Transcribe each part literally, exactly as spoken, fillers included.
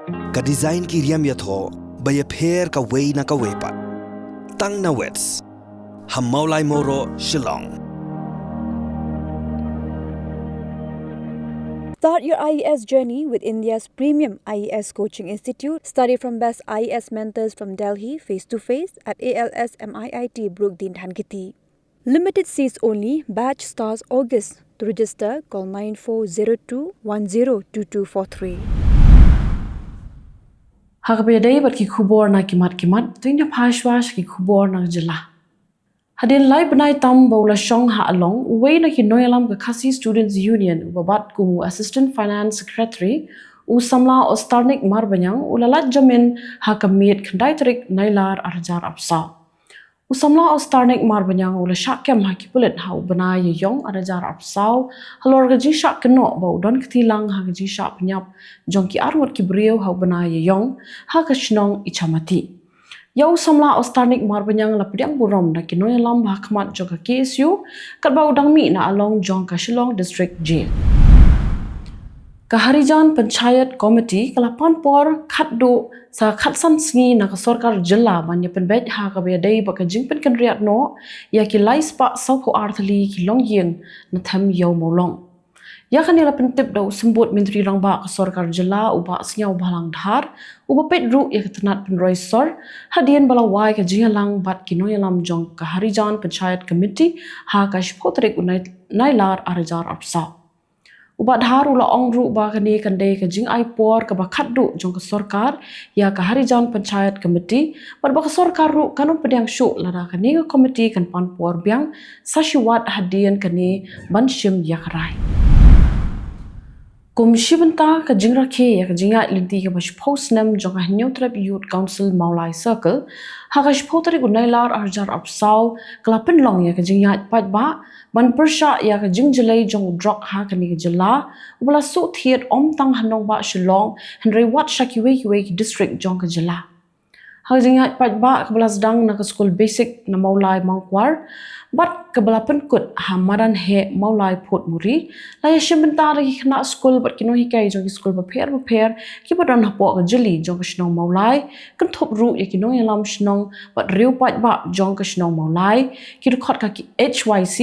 Ka design ki riam ïathoh ba ïapher kawei na kawei pat. Tang na Wits ha Mawlai Mawroh, Shillong. Start your I A S journey with India's premium I A S coaching institute. Study from best I A S mentors from Delhi, face to face at A L S M I I T Brooke Dean Dhankheti. Limited seats only. Batch starts August. To register, call nine four zero two one zero two two four three. Ha kaba ïadei bad ki khubor na ki mat ki mat, to ngin ïa phai shuwa sha ki khubor na ka jylla. Hadien lai bnai tam ba u la shong ha Along, uwei na ki nongïalam ka Khasi Students Union, uba bat kum u Assistant Finance Secretary, u samla Ostarnik Marbaniang, u la lait jamin ha ka miet khyndai tarik Nailar arhajar arphew saw. U samla Ostarnik Marbaniang u la shah kem ha ki pulit ha u bnai Ïaïong arhajar arphew saw, halor ka jingshah kynnoh ba u don kti lang ha ka jingshah pynïap jong ki arngut ki briew ha u bnai Ïaïong ha ka shnong Ichamati. Ïa u samla Ostarnik Marbaniang la pdiang burom da ki nongïalam ba ha khmat jong ka K S U, katba u dang mih na Along jong ka Shillong District Jail. Ka Harijan Panchayat Committee ka la pan por khatduh sa khatsan sngi na ka sorkar jylla ban ïa pynbeit ha kaba ïadei bad ka jingpynkynriah noh ïa ki lai spah sawphew ar tylli ki longïing na them Ïew Mawlong. Ïa kane la pyntip da u symbud Myntri Rangbah ka sorkar jylla, u Bah Sniawbhalang Dhar, uba peit ruh ïa ka tnat pynroi sor, hadien ba la wai ka jingïalang bad ki nongïalam jong ka Harijan Panchayat Committee ha ka shiphew tarik u Nai-, Nailar arhajar arphew saw. U Bah Dhar u la ong ruh ba kane kan dei ka jingai por kaba khatduh jong ka sorkar ïa ka Harijan Panchayat Committee, bad ba ka sorkar ruh kan ym pdiang shuh lada kane ka committee kan pan por biang sa shi wat hadien kane ban shim ïa ka rai. Kum shi bynta ka jingrakhe ïa ka jingïaid lynti kaba shiphew snem jong ka Hynñiewtrep Youth Council Mawlai Circle, ha ka shiphew tarik u Nailar arhajar arphew saw, ka la pynlong ïa ka jingïaid paidbah ban pyrshah ïa ka jingjlei jong u drok ha kane ka jylla, uba la shu thied ym tang ha nongbah Shillong, hynrei wat sha kiwei kiwei ki district jong ka jylla. Ha ka jingïaid paidbah kaba la sdang na ka skul basic na Mawlai Mawkwar, bad kaba la pynkut ha madan heh Mawlai Phuthmuri, la ïa shim bynta da ki khynnah skul bad ki nonghikai jong ki skul bapher bapher kiba don hapoh ka jylli jong ka shnong Mawlai, kynthup ruh ïa ki nongïalam shnong bad riew paidbah jong ka shnong Mawlai, ki dkhot ka ki H Y C,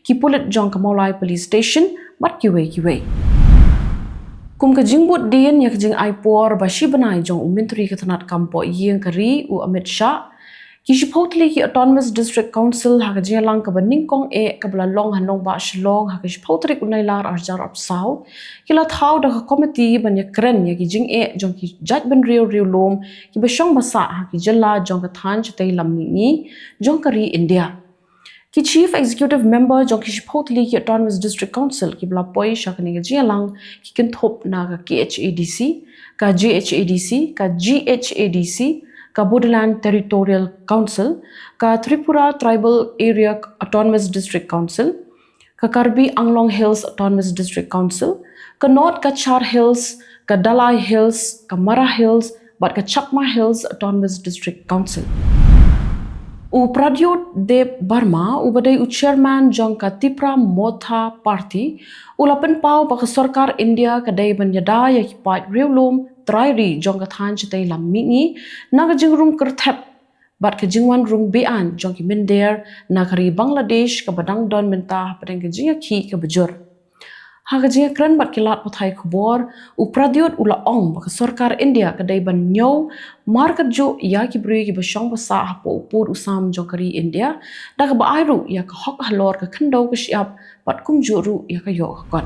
ki pulit jong ka Mawlai Police Station, bad kiwei kiwei. Kum ka jingbud dien ïa ka jingai por ba shi bnai jong u Myntri ka tnat kam poh ïing ka ri u Amit Shah, ki shiphew tylli ki Autonomous District Council ha ka jingïalang kaba nyngkong eh kaba la long ha nongbah Shillong ha ka shiphew tarik u Nailar arhajar arphew saw, ki la thaw da ka komiti ban ïakren ïa ki jingeh jong ki jaitbynriew riewlum kiba shong basah ha ki jylla jong ka thaiñ shatei lam mihngi jong ka ri India. Ki Chief Executive Member jong ki shiphew tylli ki Autonomous District Council kiba la poi sha kane ka jingïalang ki kynthup na ka K H A D C, ka J H A D C, ka G H A D C, ka Bodoland Territorial Council, ka Tripura Tribal Area Autonomous District Council, ka Karbi Anglong Hills Autonomous District Council, ka North Cachar Hills, ka Dawlai Hills, ka Mara Hills, bad ka Chakma Hills Autonomous District Council. U Pradyot Debbarma, uba dei u chairman jong ka Tipra Motha Party, u la pynpaw ba ka sorkar India ka dei ban ïada ïa ki paid riewlum trai ri jong ka thaiñ shatei lam mihngi na ka jingrung kyrthep bad ka jingwan rung beaiñ jong ki mynder na ka ri Bangladesh kaba dang don mynta hapdeng ka jingïakhih kaba jur. Ha ka jingïakren bad ki lad pathai khubor, u Pradyot u la ong ba ka sorkar India ka dei ban ñiew markatjuh ïa ki briew kiba shong basah hapoh u pud u sam jong ka ri India, da kaba ai ruh ïa ka hok halor ka khyndew ka shyiap bad kumjuh ruh ïa ka ïoh ka kot.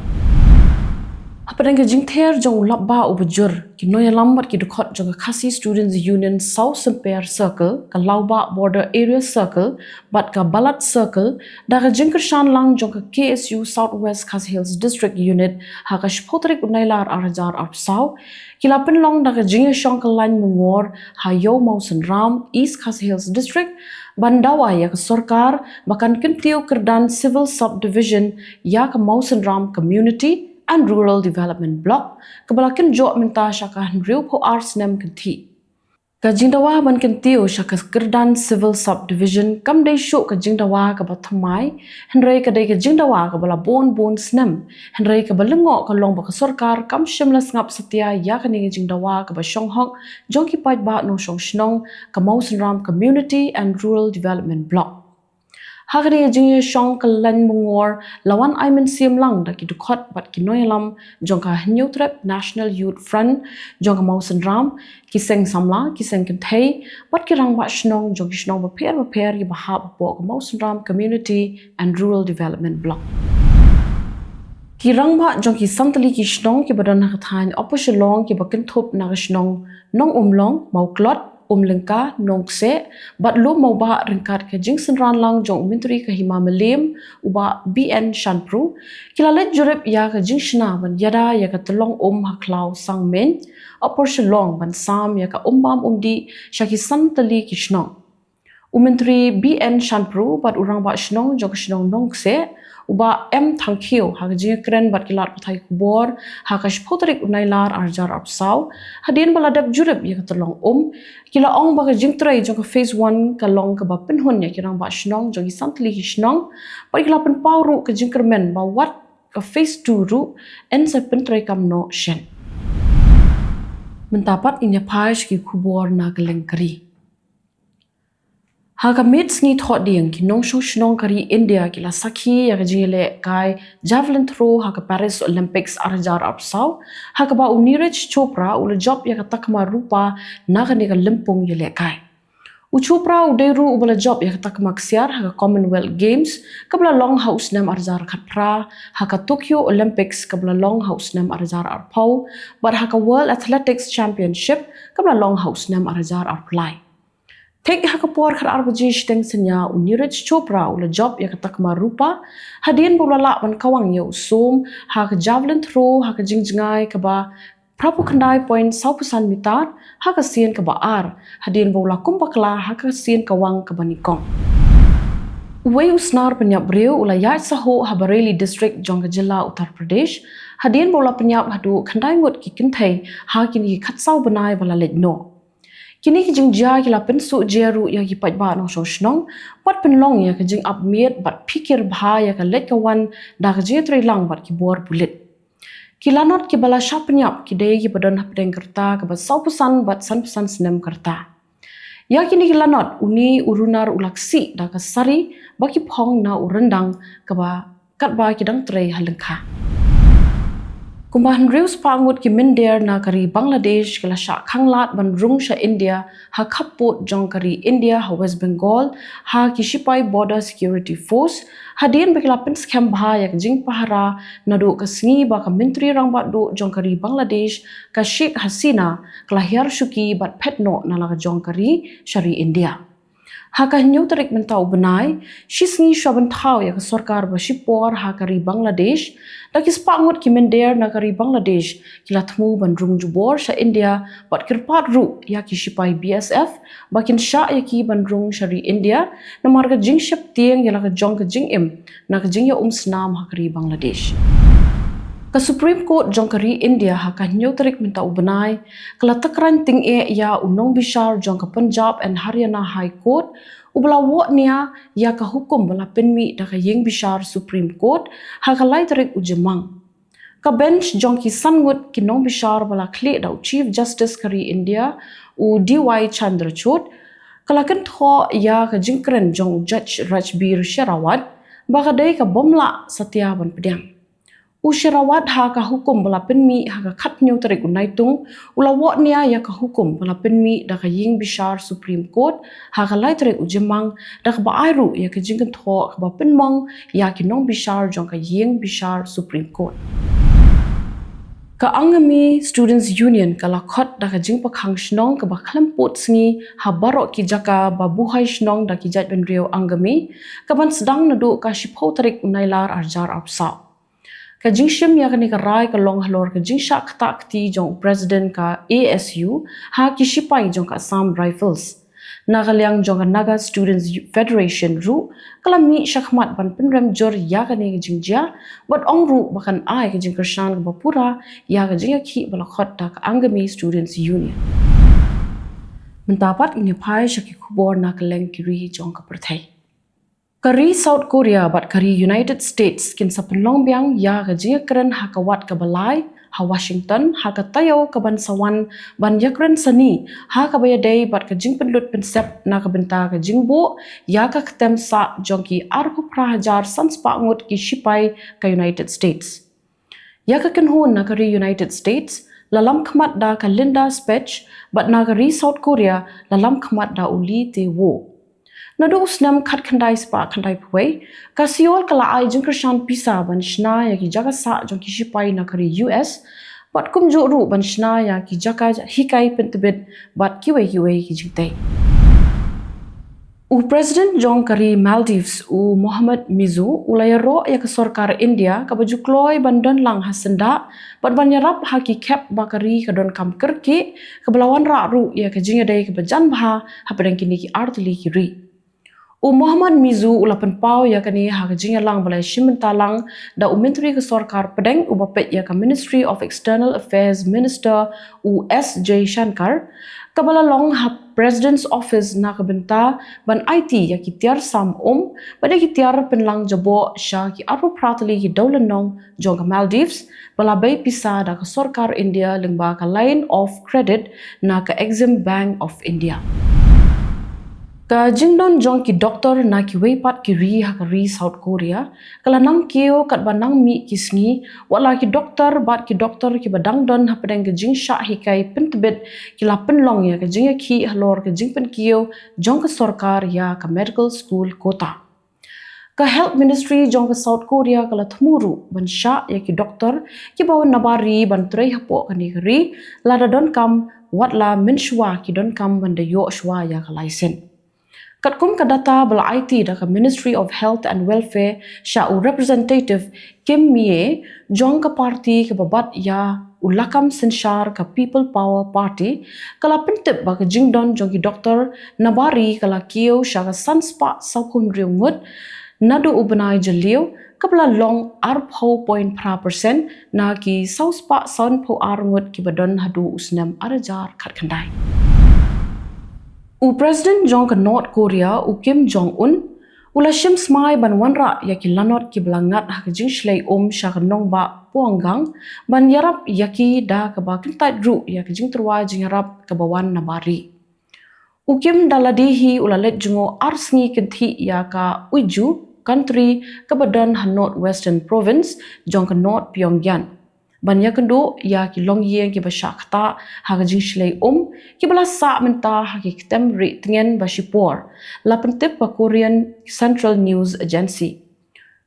Hapdeng ka jingther jong u lapbah uba jur, ki nongïalam bad ki dkhot jong ka Khasi Students Union South Symper Circle, ka Lawbah Border Area Circle, bad ka Balat Circle, da ka jingkyrshan lang jong ka K S U South West Khasi Hills District Unit, ha ka shiphew tarik u Nailar arhajar arphew saw, ki la pynlong da ka jingïashong kyllain myngor ha Ïew Mawsynram, East Khasi Hills District, ban dawa ïa ka sorkar ba kan kyntiew kyrdan Civil Subdivision ïa ka Mawsynram Community and Rural Development Block, kaba la kynjoh mynta sha ka hynriewphew ar snem kynthih. Ka jingdawa ban kyntiew sha ka kyrdan Civil Subdivision kam dei shuh ka jingdawa kaba thymmai, hynrei ka dei ka jingdawa kaba la bun bun snem, hynrei kaba lyngngoh ka long ba ka sorkar kam shym la sngap satia ïa kane ka jingdawa kaba shong hok jong ki paidbah nongshong shnong ka Mawsynram Community and Rural Development Block. Ha kane ka jingïashong ka lain myngor la wan ai mynsiem lang da ki dkhot bad ki nongïalam jong ka Hynñiewtrep National Youth Front jong ka Mawsynram, ki seng samla, ki seng kynthei bad ki rangbah shnong jong ki shnong bapher bapher kiba hap hapoh ka Mawsynram Community and Rural Development Block. Ki rangbah jong ki san tylli ki shnong kiba don ha ka thaiñ Upper Shillong kiba kynthup na ka shnong Nongumlong, Mawklot, Umlyngka, Nongkseh bad Lum Mawbah ryngkat ka jingsynran lang jong u Myntri ka Hima Mylliem, u Bah B N Shanpru, ki la leit jurip ïa ka jingshna ban ïada ïa ka tyllong um ha khlaw Sangmeiñ, Upper Shillong, ban sam ïa ka um bam um dih sha ki san tylli ki shnong. U Myntri B N Shanpru bad u Rangbah Shnong jong ka shnong Nongkseh, u Bah M Thangkhiew, ha ka jingïakren bad ki lad pathai khubor ha ka shiphew tarik u Nailar arhajar arphew saw, hadien ba la dep jurip ïa ka tyllong um, ki la ong ba ka jingtrei jong ka Phase One ka long kaba pynhun ïa ki rangbah shnong jong ki san tylli ki shnong, bad ki la pynpaw ruh ka jingkyrmen ba wat ka Phase Two ruh yn sa pyntreikam noh shen. Mynta pat ngin ïa phai sha ki khubor na ka lyngkha ri. Ha ka miet sngi Thohdieng, ki nongshong shnong ka ri India ki la sakhi ïa ka jingïalehkai javelin throw ha ka Paris Olympics arhajar arphew saw, ha kaba u Neeraj Chopra u la jop ïa ka takma rupa na kane ka lympung ïalehkai. U Chopra u dei ruh uba la jop ïa ka takma ksiar ha ka Commonwealth Games kaba la long ha u snem arhajar khatphra, ha ka Tokyo Olympics kaba la long ha u snem arhajar arphew, bad ha ka World Athletics Championship kaba la long ha u snem arhajar arphew lai. Thik ha ka por khatar baje shiteng synñia, u Neeraj Chopra u la jop ïa ka takma rupa, hadien ba u la lah ban kawang ïa u sum ha ka javelin throw ha ka jingjngai kaba phraphew khyndai point sawphew san mitar ha ka sien kaba ar, hadien ba u la kum bakla ha ka sien kawang kaba nyngkong. Uwei u snar pynïap briew u la ïaid sahuh ha Bareilly District jong ka jylla Uttar Pradesh, hadien ba u la pynïap haduh khyndai ngut ki kynthei ha kine ki khatsaw bnai ba la leit noh. Kine ki jingjia ki la pynsuh jia ruh ïa ki paidbah nongshong shnong, bad pynlong ïa ka jingap miet bad phikir bha ïa ka leit ka wan da ka jingïatreilang bad ki bor pulit. Ki lanot kiba la shah pynïap ki dei kiba don hapdeng ka rta kaba sawphew san bad sanphew san snem ka rta. Ïa kine ki lanot, une u runar u la ksih da ka sari ba ki phong na u ryndang kaba katba ki dang trei ha lyngkha. Kumba hynriew spah ngut ki mynder na ka ri Bangladesh ki la shah khanglad ban rung sha India ha khappud jong ka ri India ha West Bengal, ha ki shipai Border Security Force, hadien ba ki la pynskhem bha ïa ka jingpahara naduh ka sngi ba ka Myntri Rangbah Duh jong ka ri Bangladesh, ka Sheikh Hasina, ka la hiar shuki bad phet noh na la ka jong ka ri sha ri India. Ha ka hynñiew tarik mynta u bnai, shisngi shwa ban thaw ïa ka sorkar ba shipor ha ka ri Bangladesh, da ki spah ngut ki mynder na ka ri Bangladesh ki la thmu ban rung jubor sha India bad kyrpad ruh ïa ki shipai B S F ba kin shah ïa ki ban rung sha ri India, namar ka jingsheptieng ïa la ka jong ka jingim na ka jingïaumsnam ha ka ri Bangladesh. Ka Supreme Court jong ka ri India ha ka hynñiew tarik mynta u bnai ka la tyrkhong tyngeh ïa u nongbishar jong ka Punjab and Haryana High Court, uba la wad nia ïa ka hukum ba la pynmih da ka ïing bishar Supreme Court ha ka lai tarik u Jymmang. Ka bench jong ki san ngut ki nongbishar ba la khlieh da u Chief Justice ka ri India, u D Y Chandrachud, ka la kynthoh ïa ka jingkren jong u Judge Rajbir Shekhawat ba ka dei ka bym lah satia ban pdiang. U Shekhawat ha ka hukum ba la pynmih ha ka khathynñiew tarik u Naitung, u la wad nia ïa ka hukum ba la pynmih da ka ïing bishar Supreme Court ha ka lai tarik u Jymmang, da kaba ai ruh ïa ka jingkynthoh kaba pynmong ïa ki nongbishar jong ka ïing bishar Supreme Court. Ka Angami Students Union ka la khot da ka jingpyrkhang shnong kaba khlem pud sngi ha baroh ki jaka ba buhai shnong da ki jaitbynriew Angami, kaban sdang naduh ka shiphew tarik u Nailar arhajar arphew saw. Ka jingshim ïa kane ka rai ka long halor ka jingshah ktah kti jong u President ka A S U ha ki shipai jong ka Assam Rifles. Na ka liang jong ka Naga Students Federation ruh, ka la mih shakhmat ban pynrem jur ïa kane ka jingjia, bad ong ruh ba kan ai ka jingkyrshan kaba pura ïa ka jingïakhih ba la khot da ka Angami Students Union. Mynta pat ngin ïa phai sha ki khubor na kylleng ki ri jong ka pyrthei. Ka ri South Korea bad ka ri United States kin sa pynlong biang ïa ka jingïakren ha ka wat kaba lai ha Washington ha ka taïew kaban sa wan, ban ïakren sani ha kaba ïadei bad ka jingpynlut pynsep na ka bynta ka jingbuh ïa ka ktem sah jong ki arphew phra hajar san spah ngut ki shipai ka United States. Ïa ka kynhun na ka ri United States la lam khmat da ka Linda Spetz, bad na ka ri South Korea la lam khmat da u Lee Tae-woo. Naduh u snem khatkhyndai spah khyndai phew wei, ka Seoul ka la ai jingkyrshan pisa ban shna ïa ki jaka sah jong ki shipai na ka ri U S, bad kumjuh ruh ban shna ïa ki jaka hikai pyntbit bad kiwei kiwei ki jingtei. U President jong ka ri Maldives, u Mohamed Muizzu, u la ïaroh ïa ka sorkar India kaba ju kloi ban don lang ha syndah bad ban ïarap ha ki khep ba ka ri ka donkam kyrkieh, kaba la wanrah ruh ïa ka jingïadei kaba jan bha hapdeng kine ki artylli ki ri. U Mohamed Muizzu u la pynpaw ïa kane ha ka jingïalang ba la shim bynta lang da u Myntri ka Sorkar Pdeng uba peit ïa ka Ministry of External Affairs Minister, u S Jaishankar, kaba la long ha President's Office na ka bynta ban aiti ïa ki tiar sam um bad ïa ki tiar pynlang jaboh sha ki arphew phra tylli ki dewlynnong jong ka Maldives ba la bei pisa da ka sorkar India lyngba ka Line of Credit na ka Exim Bank of India. Ka jingdon jong ki doktor na kiwei pat ki ri ha ka ri South Korea ka la nang kiew katba nang mih ki sngi, wat la ki doktor bad ki doktor kiba dang don hapdeng ka jingshah hikai pyntbit ki la pynlong ïa ka jingïakhih halor ka jingpynkiew jong ka sorkar ïa ka medical school quota. Ka Health Ministry jong ka South Korea ka la thmu ruh ban shah ïa ki doktor kiba wan nabar ri ban trei hapoh kane ka ri, lada donkam, wat la mynshuwa ki donkam ban da ïoh shuwa ïa ka license. Katkum ka data ba la aiti da ka Ministry of Health and Welfare sha u Representative Kim Mie jong ka party kaba bat ïa u lakam synshar ka People Power Party, ka la pyntip ba ka jingdon jong ki doktor nabar ri ka la kiew sha ka san spah sawphew hynriew ngut, naduh u bnai Jylliew, kaba la long arphew point phra percent na ki saw spah sanphew ar ngut kiba don haduh u snem ar hajar khatkhyndai. U President jong ka North Korea, u Kim Jong Un, u la shim smai ban wanrah ïa ki lanot kiba la ngat ha ka jingshlei um sha ka nongbah Pyongyang ban ïarap ïa ki, da kaba kyntait ruh ïa ka jingtyrwa jingïarap kaba wan nabar ri. U Kim da lade hi u la leit jngoh ar sngi kynthih ïa ka Uiju Country kaba don ha North Western Province jong ka North Pyongyang, ban ïakynduh ïa ki longïing kiba shah ktah ha ka jingshlei um, kiba la sah mynta ha ki ktem rieh tngen ba shipor, la pyntip ka Korean Central News Agency.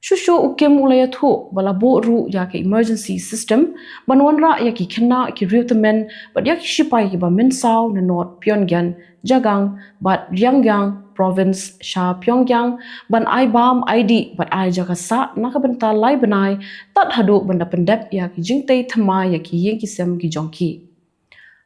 Shuh shuh u Kim u la ïathuh ba la buh ruh ïa ka emergency system ban wanrah ïa ki khynnah, ki riewtymmen bad ïa ki shipai kiba mynsaw na North Pyongyang, Jagang bad Ryanggang Province sha Pyongyang ban ai bam, ai dih bad ai jaka sah na ka bynta lai bnai, tad haduh ban da pyndep ïa ki jingtei thymmai ïa ki ïing ki sem ki jong ki.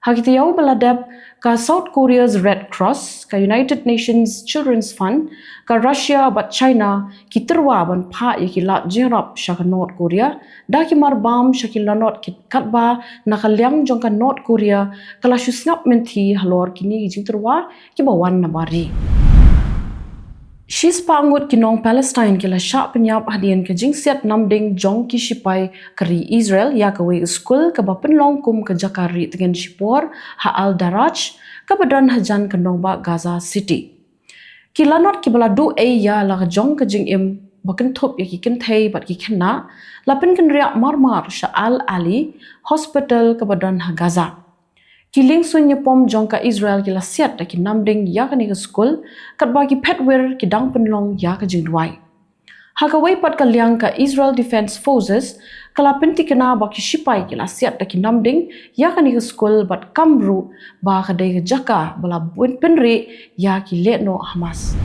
Ha ki taïew ba la dep, ka South Korea's Red Cross, ka United Nations Children's Fund, ka Russia bad China ki tyrwa ban phah ïa ki lad jingïarap sha ka North Korea da ki marbam sha ki lanot ki, katba na ka liang jong ka North Korea ka la shu sngap mynthi halor kine ki jingtyrwa kiba wan nabar ri. Shispah ngut ki nong Palestine ki la shah pynïap hadien ka jingsiat namding jong ki shipai ka ri Israel ïa kawei ka skul kaba pynlong kum ka jaka rieh tngen shipor ha Al Daraj, kaba don hajan ka nongbah Gaza City. Ki lanot kiba la duh ei ïa la ka jong ka jingim ba kynthup ïa ki kynthei bad ki khynnah la pynkynriah marmar sha Al Ahli Hospital kaba don ha Gaza. Ki liengsuiñ ïapom jong ka Israel ki la siat da ki namding ïa kane ka skul, katba ki phetwir ki dang pynlong ïa ka jingduwai. Ha kawei pat ka liang, ka Israel Defense Forces ka la pyntikna ba ki shipai ki la siat da ki namding ïa kane ka skul bad kam ruh ba ka dei ka jaka ba la bun pynrieh ïa ki lehnoh Hamas.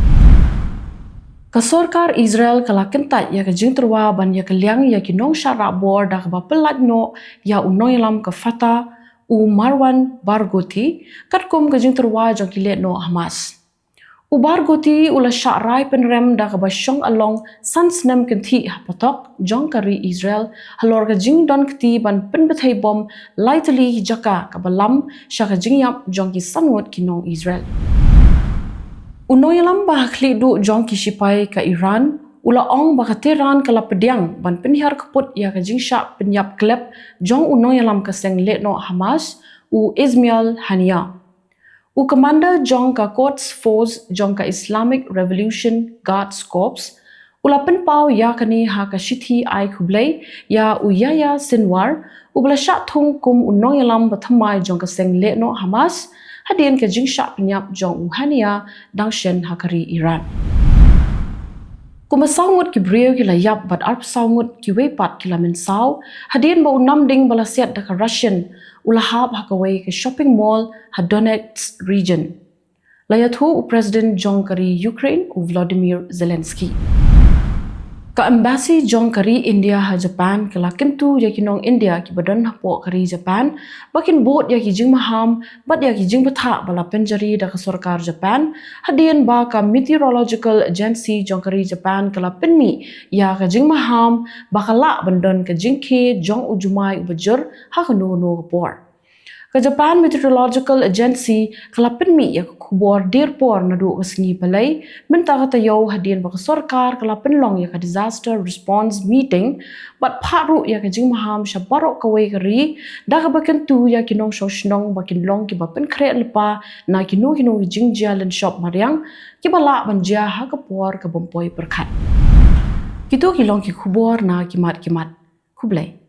Ka sorkar Israel ka la kyntait ïa ka jingtyrwa ban ïa ka liang ïa ki nongshah rah bor da kaba pyllait noh ïa u nongïalam ka Fatah, u Marwan Barghouti, katkum ka jingtyrwa jong ki lehnoh Hamas. U Barghouti u la shah rai pynrem da kaba shong along san snem kynthih ha patok jong ka ri Israel halor ka jingdon kti ban pynbthei bom lai tylli jaka kaba lam sha ka jingïap jong ki san ngut ki nong Israel. U nongïalam ba ha khlieh duh jong ki shipai ka Iran u la ong ba ka Tehran ka la pdiang ban pynhiar kput ïa ka jingshah pynïap klep jong u nongïalam ka seng lehnoh Hamas, u Ismail Haniyeh. U commander jong ka Quds Force jong ka Islamic Revolution Guards Corps u la pynpaw ïa kane ha ka shithi ai khublei ïa u Yahya Sinwar, u ba la shah thung kum u nongïalam ba thymmai jong ka seng lehnoh Hamas, hadien ka jingshah pynïap jong u Haniyeh dang shen ha ka ri Iran. Kumba saw ngut ki briew ki la ïap bad arphew saw ngut kiwei pat ki la mynsaw, hadien ba u namding ba la siat da ka Russian u la hap ha kawei ka shopping mall ha Donetsk region. La ïathuh u President jong ka ri Ukraine, u Volodymyr Zelensky. Ka embassy jong ka ri India ha Japan ka la kyntu ïa ki nong India kiba don hapoh ka ri Japan ba kin bud ïa ki jingmaham bad ïa ki jingbthah ba la pynjari da ka sorkar Japan, hadien ba ka Meteorological Agency jong ka ri Japan ka la pynmih ïa ka jingmaham ba ka lah ban don ka jingkhie jong u jumai uba jur ha kano kano ka por. Ka Japan Meteorological Agency ka la pynmih ïa ka khubor dien por naduh ka sngi Palei, mynta ka taïew, hadien ba ka sorkar ka la pynlong ïa ka disaster response meeting bad phah ruh ïa ka jingmaham sha baroh kawei ka ri, da kaba kyntu ïa ki nongshong shnong ba kin long kiba pynkhreh lypa na kino kino ki jingjia lynshop mariang kiba lah ban jia ha ka por ka bym poi pyrkhat. Kito ki long ki khubor na ki mat ki mat. Khublei.